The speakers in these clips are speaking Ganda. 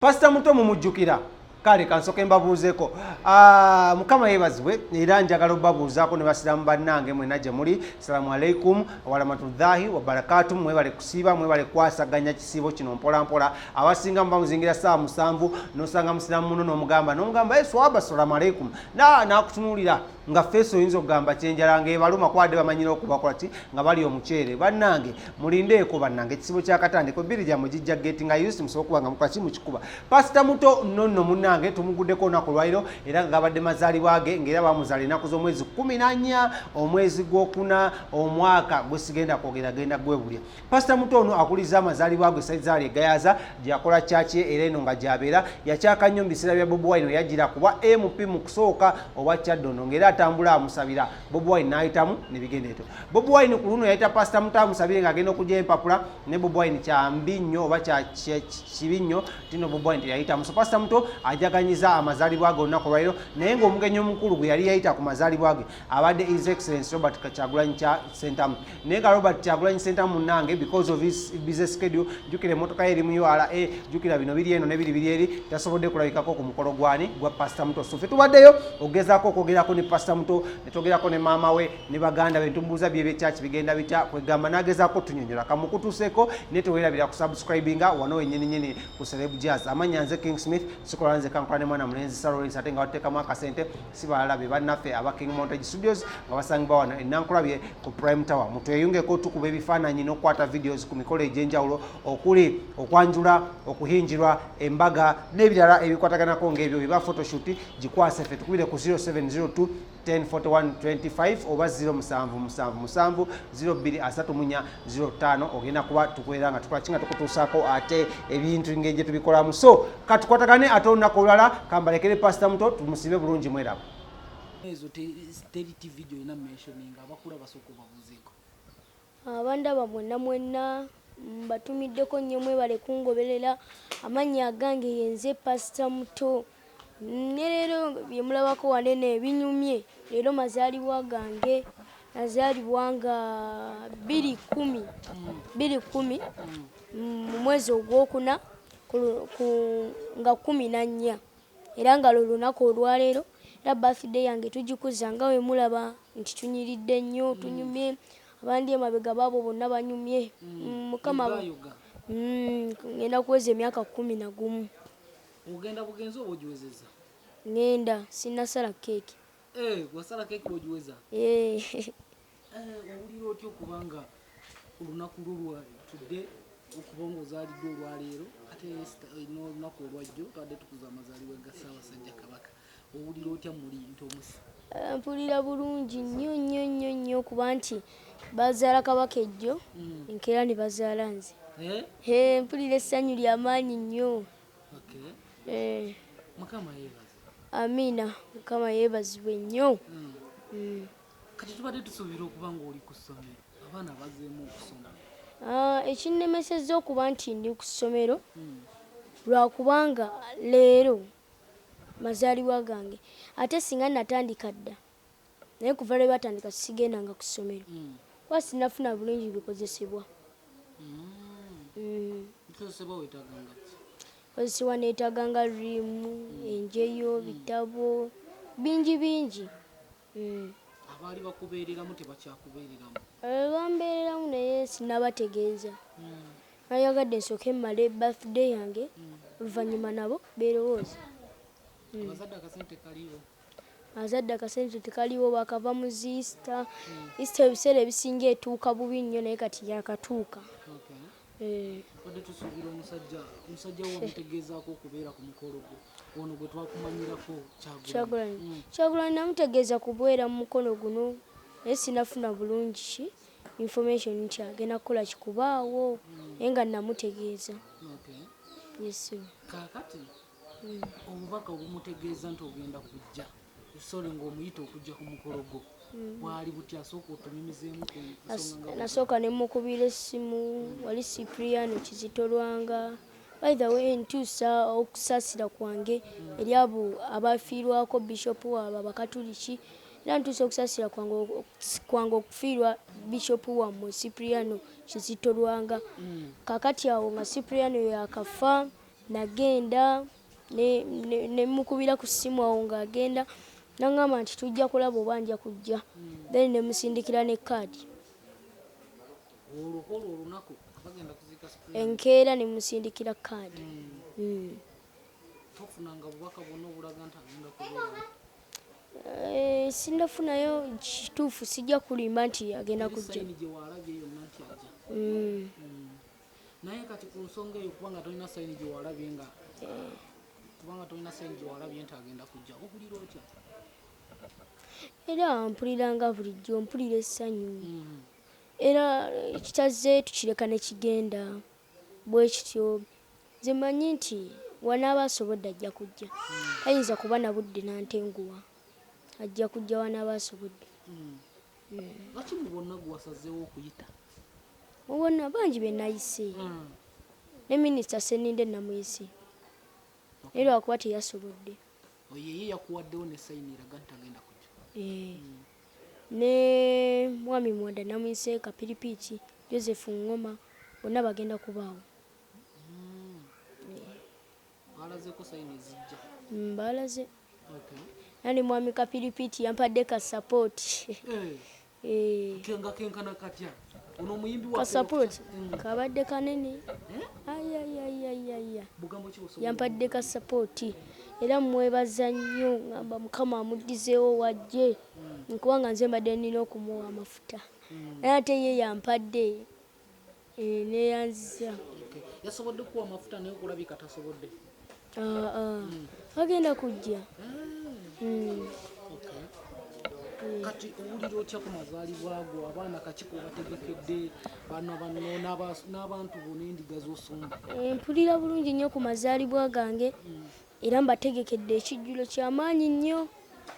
Pasita Muto mumujjukira? Kale kansoke mbabuuzeeko. Ah, Mukama yeebazibwe, era njagala obabuuzaako ne basiraamu bannange mwena gye muli. Salaamu alaikum warahmatullahi wabarakatu. Mwebale kusiiba, mwebale kwasaganya kisiibo kino mpola mpola. Abasinga muba muzingira ssaawa 7, nosanga musiraamu muno n'omugamba e swaba salaamu alaikum, nakutunuulira nga feesi oyinza okugamba kyenjala ng'ebaluma, kwadde bamanyira okubakola ki nga bali omuceere. Bannange mulindeeko, bannange ekisibo kyakatandika ebbiri gyammwe gijja getting used, musobola okuba nga mukola ki mukikuba. Pasita Muto nonno munnange tumuguddeko olunaku olwaliro, era nga gabadde mazaalibwa ge, ng'era bamuzaala ennaku z'omwezi 14 omwezi gwokuna omwaka gwe sigenda kwogera, genda gwebulya. Pasita Muto ono akuliza amazaalibwa ge saizaali egayaza gyakola kyaki, era eno nga gyabeera yakyaka nnyo mu biseera bya Bobi Wine, yagira kuba MP mu kusooka owa Kyaddondo, ng'era atambula amusabira Bobi Wine n'ayitamu ne bigenda etyo. Bobi Wine ku luno yayita Pasita Muto amusabire ng'agenda okugya empapula, ne Bobi Wine kyambi nnyo oba kibi nnyo tino Bobi Wine teyayitamu. So Pasita Muto ajaganyiza amazaalibwa ge olunaku olwaliro, naye ng'omugenyi omukulu gwe yali yayita ku mazaalibwa ge abadde His Excellence Robert Kyagulanyi kya Sentamu, naye nga Robert Kyagulanyi Sentamu munnange, because of his busy schedule, jjukira emmotoka ye eri mu URA, jjukira bino biri eno nebiri biri eri, tasobodde kulabikako ku mukolo gwani gwa Pasita Muto. So ffe tubaddeyo okugezaako okwogerako ne Pasita Muto, ne twogerako ne maama we ne baganda be, ntumubuuza byebyekyaki bigenda bitya, kwegamba n'agezaako tunyonyola kamukutuuseeko. Ne teweerabira kusubscribinga wano wennyini nyini ku Celeb Jazz. Amannya nze King Smith, sikola nze kankola ne mwana mulenzi Sir Lawrence, ate nga watuteekamu akasente si balala be bannaffe aba King Montage Studios nga basangibwa wano enankulabye ku Prime Tower. Mutweyungeko tukuba ebifaananyi n'okukwata videos ku mikolo egy'enjawulo okuli okwanjula, okuhinjirwa, embaga n'ebirala ebikwataganako ng'ebyo. Biba photoshoot, gikwase ffe, tukubire ku 0702 104125 oba 0777 0234 05. Ogenda kuba tukwera nga tukola kinga tukutuusaako ate ebintu ngeri gye tubikolamu. So katukwatagane ate olunaku olulala. Kambalekere Pasita Muto, tumusibe bulungi, mweraba. Ezo teri TV gyolina mentioning, abakula basooka obabuuzeeko. Abandaba mwenna mwenna mbatumiddeko nnyo, mwebale kungoberera. Amannya agange yenze Pasita Muto, ne leero bye mulabako wanene ebinyumye. Leero mazaalibwa gange, nazaalibwa nga 2 10 2 10 mu mwezi ogwokuna nga 14, era nga lwe lunaku olwaleero. Era birthday yange tugikuza nga we mulaba nti tunyiridde nnyo, tunyumye. Abandi emabega baabo bonna banyumye. Mukama. Yogayoga. Ngenda kuweza emyaka 11. Ogenda bugenzi oba ogiwezezza? Ngenda, sinnasala keeki. Eh, wasala keeki bw'ogiweza? Eh. Eh, owulira otya okubanga olunaku lwo lwa tudde okuba nga ozaaliddwa olwaleero, ate n'olunaku olwajjo twadde tukuza amazaalibwa ga Ssaabasajja Kabaka? Owulira otya muli nti omusi? Eh, mpulira bulungi nnyo nnyo nnyo nnyo, kuba nti bazaala kabaka ejjo, enkeera ne bazaala nze. Eh? Eh, mpulira essanyu ly'amaanyi nnyo. Okay. Eh, Mukama yeebaze. Amiina, Mukama yeebazibwe nnyo. Kati tubadde tusuubira okuba nga oli ku ssomero, abaana bazeemu okusoma. Ah, ekinnemesezza okuba nti ndi ku ssomero lwakubanga leero mazaalibwa gange, ate singa natandika dda, naye kuva lwe batandika sigendanga ku ssomero kuba sinafuna bulungi bikozesebwa. Bikozesebwa weetaaganga ki? Kozesebwa neetaaganga riimu, enjeyo, bitabo bingi bingi. Abaali bakubeereramu tebakyakubeereramu? Eh, bambeereramu naye sinabategeeza. Nayagadde nsooke mmale birthday yange, oluvannyuma nabo beerowooza. Abazadde akasente kaliwo? Abazadde akasente tekaliwo, bakava mu zi Easter. Easter ebiseera ebisinga etuuka bubi nnyo, naye kati yakatuuka. Eh. Tubadde tusuubira omusajja wo wamutegeezaako okubeera ku mukolo gwo ono gwe twakumanyirako. Kyagulanyi. Kyagulanyi namutegeeza kubeera mu mukono guno, naye sinafuna bulungi ki information nti agenda kukola kikubaawo, naye nga namutegeeza. Yes. Kaakati obubaka obumutegeeza nti ogenda kujja esole ng'omuyita okujja ku mukolo gwo bwali butya? Asooka otunyumizeemu ku nsonga nga Nasooka ne mukubira essimu, wali Cipriano Kizito Lwanga. By the way, ntuusa okusaasira kwange eri abo abafiirwako bishopu waabwe abakatuliki, era ntuusa okusaasira kwange okufiirwa bishopu wammwe Cipriano Kizito Lwanga. Kakati awo nga Cipriano yakafa, Nagenda ne mukubira ku ssimu awo ng'agenda, naŋŋamba nti tujja kulaba oba nja kujja, then ne musindikira ne kaadi. Olwo olwo olunaku bagenda kuziika Supreme. Enkeera ne musindikira kaadi. Tofunanga bubaka bwonna obulaga nti agenda kubeerawo? Sinnafunayo kituufu, sijja kulimba nti agenda Eri kujja. Sign gye walabye yonna nti ajja? Naye kati ku nsonga eyo, kubanga tolina sign gye walabye nga kubanga tolina sign gye walabye nti agenda kujja, owulira otya? Era mpulira nga bulijjo, mpulira essanyu. Era ekitazze tukireka ne kigenda bwe kityo. Nze mmanyi nti wanaaba asobodde ajja kujja, tayinza kuba na budde nantenguwa, ajja kujja wanaaba asobodde. Lwaki mu bonna gwe wasazeewo okuyita? Mu bonna bangi be nayise, ne minisita Seninde namuyise, naye lwakuba teyasobodde. Oyo ye yakuwaddewo ne sign eraga nti agenda kujja? Eh. Ne mwami Mwanda namuyise, Kapiripiiti Joseph Ngoma, bonna bagenda kubaawo. Balazeeko sign ezijja? Balaze. Okay. Era ne mwami Kapiripiiti yampadde ka support. Eh, kenga kenkana katya ono omuyimbi Ka waffe? support kabadde kanene, ayayayayaya. Bugambo ki busobola? Yampadde ka support era mwebaza nnyo, ngamba Mukama amuddizeewo wajje, kubanga nze mbadde nina okumuwa amafuta, naye ate ye yampadde. Eh, neyanziza. Okay. Yasobodde kuwa amafuta naye okulabika tasobodde. Ah, ah. Agenda kujja. Okay. Kati owulira otya ku mazaalibwa go? Abaana kakiko bategekedde bano banno n'abantu bo n'endiga z'osumba? Eh, mpulira bulungi nnyo ku mazaalibwa gange, era mbategekedde ekijjulo kyamaanyi nnyo,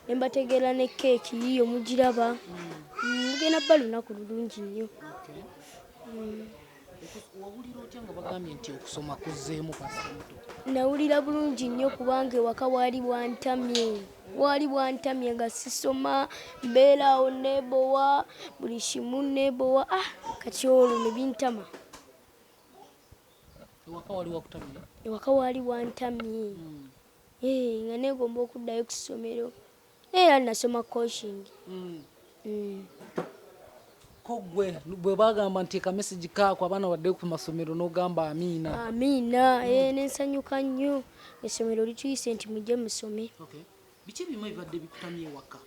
ne mbategeera ne keeki yiyo mugiraba. Mugenda bba lunaku lulungi nnyo. Okay. Wawulira otya nga bagambye nti okusoma kuzzeemu, Pasita Muto? Nawulira bulungi nnyo kubanga ewaka waali bwantamye, waali bwantamye nga sisoma, mbeera awo neebowa buli kimu, neebowa. Ah, kati olwo ne bintama. Ewaka wali wakutamye? Ewaka waali wantamye. Eh, nga neegomba okuddayo ku ssomero, naye era nasoma coaching. Ko gwe bwe bagamba nti kamesagi kaako abaana badde ku masomero, n'ogamba amiina? Amiina. Eh, nensanyuka nnyo, essomero lituyise nti mujje musome. Okay. Biki ebimu ebibadde bikutamye ewaka?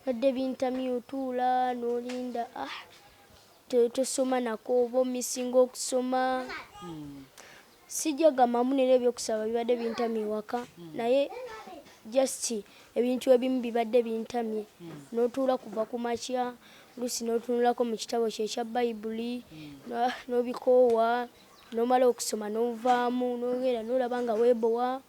Badde bintamye, otuula n'olinda, ah, tosoma nako oba omisinga okusoma. Sijja gamba nera ebyokusaba bibadde bintamye ewaka, naye just ebintu ebimu bibadde bintamye, n'otuula kuva ku makya, oluusi n'otunulako mu kitabo kye ekya Bayibuli, n'obikoowa, n'omala okusoma n'ovaamu n'ogenda n'olaba nga weebowa.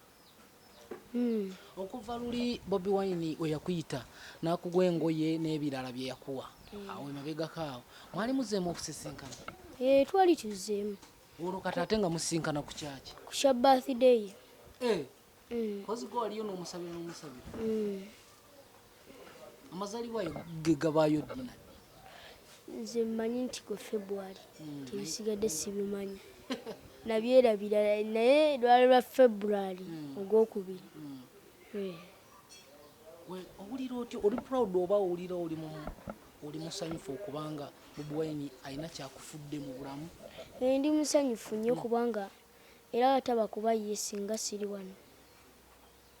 Okuva luli Bobi Wine we yakuyita n'akuwa engoye n'ebirala bye yakuwa awo emabegako awo, mwali muzeemu okusisinkana? Eh, twali tuzzeemu. Olwo kati ate nga musinkana ku kyaki? Ku kya birthday. Eh, kozi gwe waliyo n'omusabira n'omusabira? Amazaalibwa ge gabaayo ddina? Nze mmanyi nti gwe February, tebisigadde sibimanyi, nabyerabira, naye lwali lwa February ogwokubiri. Eh. Owulira otya? Oli proud oba owulira oli musanyufu okubanga Bobi Wine alina kyakufudde mu bulamu? Eh, ndi musanyufu nnyo kubanga era ataba kuba ye singa siri wano.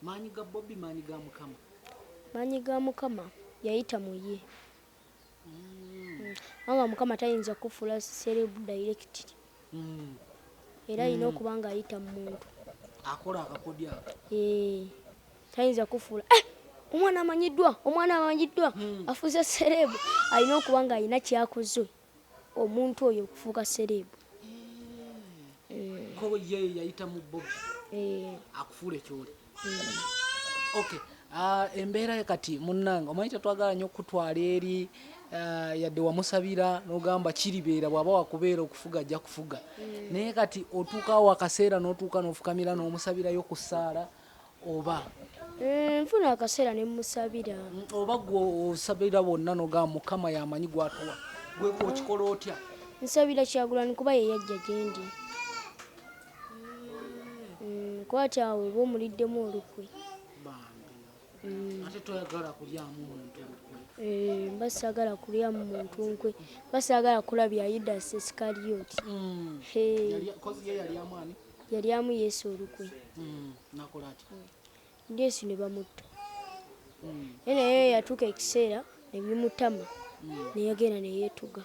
Maanyi ga Bobi, maanyi ga Mukama? Maanyi ga Mukama, yayita mu ye. Kubanga Mukama tayinza kufuula celeb direct, era alina okuba nga ayita mu muntu. Akola akakodyo ako. Eh, tayinza kufuula, eh, omwana amanyiddwa, omwana amanyiddwa afuuse celeb. Alina okuba nga alina kyakoze omuntu oyo okufuuka celeb. Ko ye yayita mu Bobi Eh, akufuula ekyoli. Okay. Ah, embeera ye kati munnange, omanyi tetwagala nnyo okutwala eri, yadde wamusabira n'ogamba kiribeera bw'aba wakubeera okufuga ajja kufuga, naye kati otuukawo akaseera n'otuuka n'ofukamira n'omusabirayo ku ssaala oba? Eh, nfuna akaseera ne musabira. Oba gwe osabira bonna n'ogamba Mukama yamanyi gwatuwa, gwe okikola otya? Nsabira Kyagulanyi kuba ye yajja gye ndi. Kwati awo oba omuliddemu olukwe. Bambi. Ate toyagala kulyamu muntu lukwe. Eh, mba saagala kulyamu muntu nkwe, mba saagala kulabya Yudasi Isikariyoti. Hey, Kozi ye yalyamu ani? Yalyamu Yesu olukwe. Nakola ati? Yesu ne bamutta. Naye naye yatuuka ekiseera ne bimutama, ne yagenda ne yeetuga.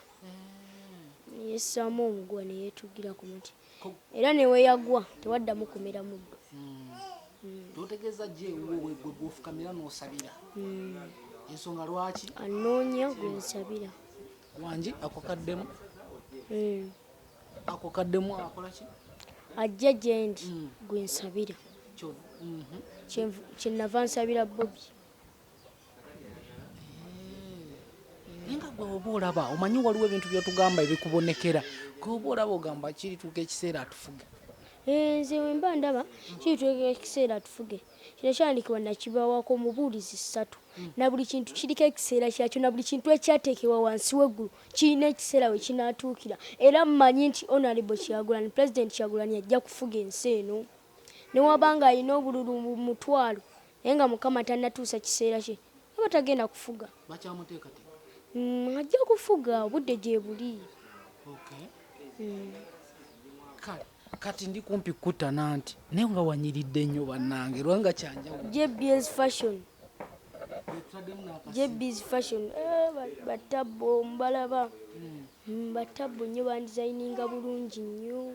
Ne yessaamu omuguwa ne yeetugira ku muti. Era ne we yagwa tewaddamu kumera muddo. Totegeeza gye ewuwo gwe gwofukamira n'osabira. Ensonga lwaki? Anoonya gwe nsabira. Wangi ako kaddemu? Ako kaddemu akola ki? Ajja gye ndi gwe nsabira. Kye nava nsabira Bobi. Naye nga gwe oba olaba, omanyi waliwo ebintu by'otugamba ebikubonekera, gwe oba olaba ogamba kirituuka ekiseera atufuge. Eh, nze bwe mba ndaba kirituuka ekiseera atufuge. Kino kyandikibwa nakibawako mu buulizi ssatu. Na buli kintu kiriko ekiseera kyakyo, na buli kintu ekyateekebwa wansi w'eggulu kirina ekiseera we kinaatuukira. Era mmanyi nti Honorable Kyagulanyi, President Kyagulanyi ajja kufuga ensi eno. Ne waba ng'alina obululu mu mutwalo, naye nga Mukama tannatuusa kiseera kye, aba tagenda kufuga. Bakyamuteekateeka? Ajja kufuga, obudde gye buli. Kale, kati ndi kumpi kukutana nti naye nga wanyiridde nnyo bannange, lwanga kyanjawulo. JBS Fashion. Tutaddemu n'akasimu. JBS Fashion. Batabbo mbalaba. Batabbo nnyo bandizayininga bulungi nnyo.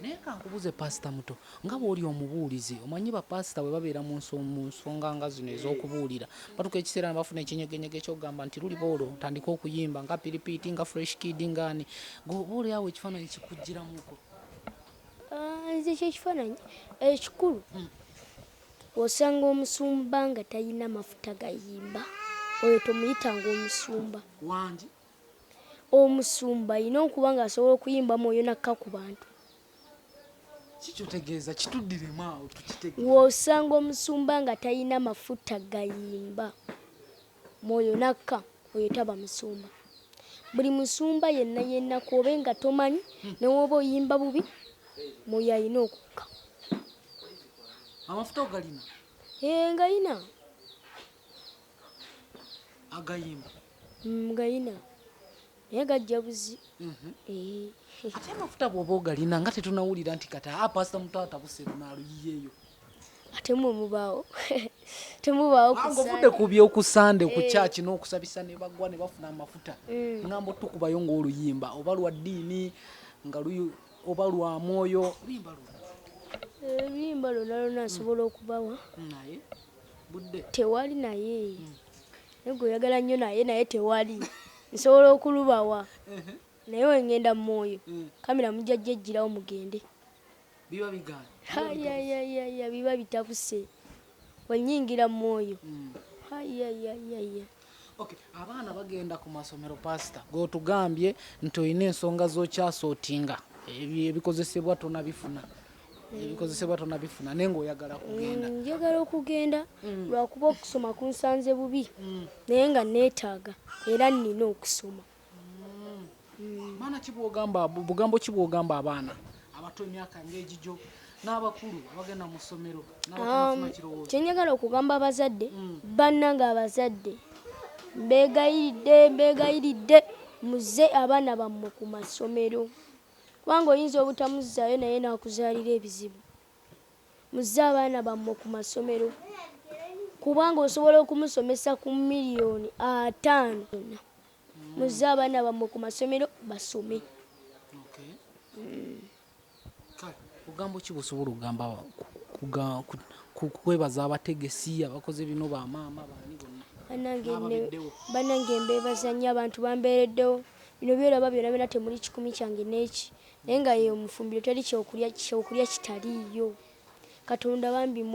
Naye kankubuze Pasita Muto, nga bw'oli omubuulizi, omanyi bapasita bwe babeera mu nsonga nga zino ez'okubuulira, batuuka ekiseera ne bafuna ekinyegenyege ky'okugamba nti luliba olwo ntandike okuyimba nga Piripiiti, nga Fresh Kid, nga ani. Gwe oba oli awo ekifaananyi kikugiramuko? Nze kyo ekifaananyi ekikulu, osanga omusumba nga talina mafuta gayimba, oyo tomuyitanga omusumba. Wangi? Omusumba alina okuba ng'asobola okuyimba mwoyo nakka ku bantu. Kikyotegeeza kituddiremu awo tukitegeere. W'osanga omusumba nga talina mafuta gayimba mwoyo nakka, oyo taba musumba. Buli musumba yenna yenna k'obe nga tomanyi, ne w'oba oyimba bubi, mwoyo alina okukka. Amafuta ogalina? Ngayina. Agayimba? Ngayina. Naye gajja buzi. Ate amafuta bw'oba ogalina nga tetunawulira nti kati Pasita Muto atabuse luno aluyiyeeyo. Ate mmwe mubaawo. Temubaawo ku Ng'ovudde Sande. ku by'oku Sande ku church n'okusabisa ne bagwa ne bafuna amafuta. Ngamba otukubayo ng'oluyimba oba lwa ddiini nga luyi oba lwa mwoyo. Luyimba lwonna. Oluyimba lwonna lwonna nsobola okubawa. Naye budde. Tewali naye. Naye gwe oyagala nnyo naye naye tewali. Nsobola okulubawa. Naye we ngenda mu mwoyo. Kamera mujja jjejjirawo mugende. Biba bigaanye. Hayayayaya biba bitabuse. Wennyingira mu mwoyo. Hayayayaya. Okay, abaana bagenda ku masomero Pasita. Gwe otugambye nti olina ensonga z'okyasootinga. Ebikozesebwa tonabifuna. Ebikozesebwa tonabifuna naye ng'oyagala kugenda. Njagala okugenda lwakuba okusoma kunsanze bubi. Naye nga neetaaga era nnina okusoma. Baana ki bw'ogamba, bugambo ki bw'ogamba abaana abato emyaka ng'egigyo n'abakulu abagenda mu ssomero n'abatanafuna kirowoozo? Kye njagala okugamba abazadde, bannange abazadde, mbeegayiridde, mbeegayiridde muzze abaana bammwe ku masomero. Kubanga oyinza obutamuzzaayo naye n'akuzaalira ebizibu. Muzze abaana bammwe ku masomero. Kubanga osobola okumusomesa ku 500,000. Muzze abaana bammwe ku masomero basome. Kale, bugambo ki bw'osobola okugamba kwebaza abategesi abakoze bino, bamaama baani bonna? N'ababiddewo. Bannange mbeebaza nnyo abantu bambeereddewo. Bino by'olaba byonna byonna temuli 1,000 kyange n'eki. Naye nga ye omufumbiro teri kyokulya kitaliiyo. Katonda bambi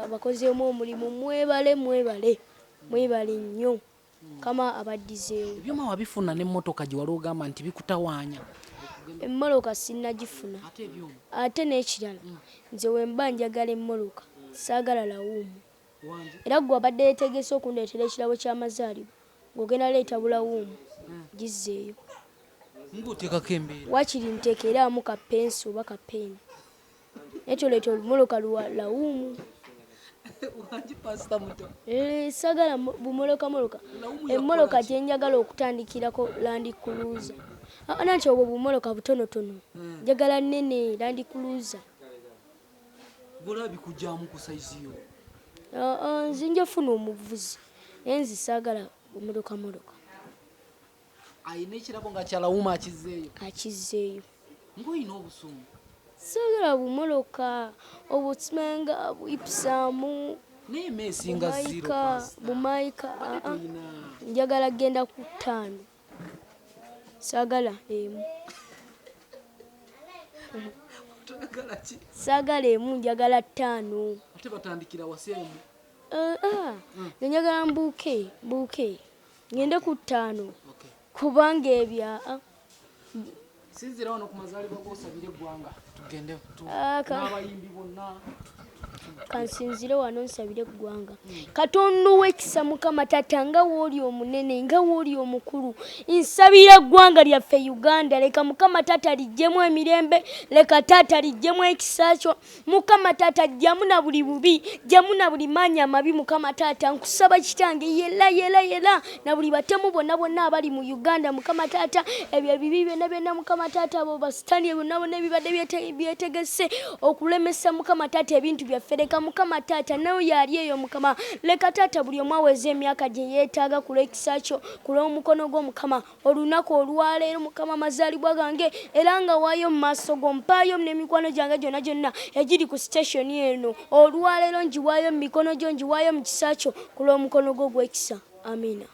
abakozeemu omulimu, mwebale, mwebale, mwebale nnyo. Mukama abaddizeewo. Ebyuma wabifuna n'emmotoka gye wali ogamba nti bikutawaanya? Emmotoka sinnagifuna. Ate ebyuma? Ate n'ekirala, nze we mba njagala emmotoka, saagala lawuumu. Wangi? Era ggwe abadde yeetegese okundeetera ekirabo ky'amazaalibwa, ng'ogenda leeta bulawuumu, gizzeeyo. Ng'oteekako embeera. Waakiri nteekeraamu ka penso oba ka peeni. Naye toleeta olumoloka lwa lawumu. Wangi pasita muto. Eh, sagala bumolokamoloka. Emmoloka gye njagala okutandikirako Land Cruiser. Ah, nanti obwo bumoloka butonotono. Njagala nnene Land Cruiser. Gwola bikugyamu ku sayizi yo. Ah, ah, nze nja funa omuvuzi naye nze saagala bumolokamoloka. Ayina ekirabo nga kyalawuma akizzeeyo. Akizzeeyo. Ng'olina obusungu. Saagala bumoloka obusimenga buipsaamu. Naye eme esinga zero pasita. Bumayika. Njagala genda ku ttaano. Saagala emu. Saagala emu njagala ttaano. Ate batandikira wasi emu. Nze njagala mbuuke mbuuke ngende ku ttaano kubanga ebya Sinzira wano ku mazaalibwa g'osabire eggwanga tugende n'abayimbi bonna. Kansinzire wano nsabire eggwanga. Katonda ow'ekisa Mukama Taata nga wooli omunene nga wooli omukulu nsabira eggwanga lyaffe Uganda leka Mukama Taata lijjemu emirembe leka Taata lijjemu ekisa kyo Mukama Taata jjamu na buli bubi jjamu na buli maanyi amabi Mukama Taata nkusaba kitange yela yela yela na buli batemu bonna bonna abali mu Uganda Mukama Taata ebyo ebibi byonna byonna Mukama Taata abo basitani bonna bonna ebibadde byetegese okulemesa Mukama Taata ebintu byaffe leka Mukama Taata nawe yaali eyo Mukama leka Taata buli omu aweze emyaka gye yeetaaga ku lw'ekisa kyo ku lw'omukono gwo Mukama olunaku olwaleero Mukama amazaalibwa gange era nga waayo mu maaso go mpaayo n'emikwano gyange gyonna gyonna egiri ku siteshoni eno olwaleero ngiwaayo mu mikono gyo ngiwaayo mu kisa kyo ku lw'omukono gwo ogw'ekisa amiina.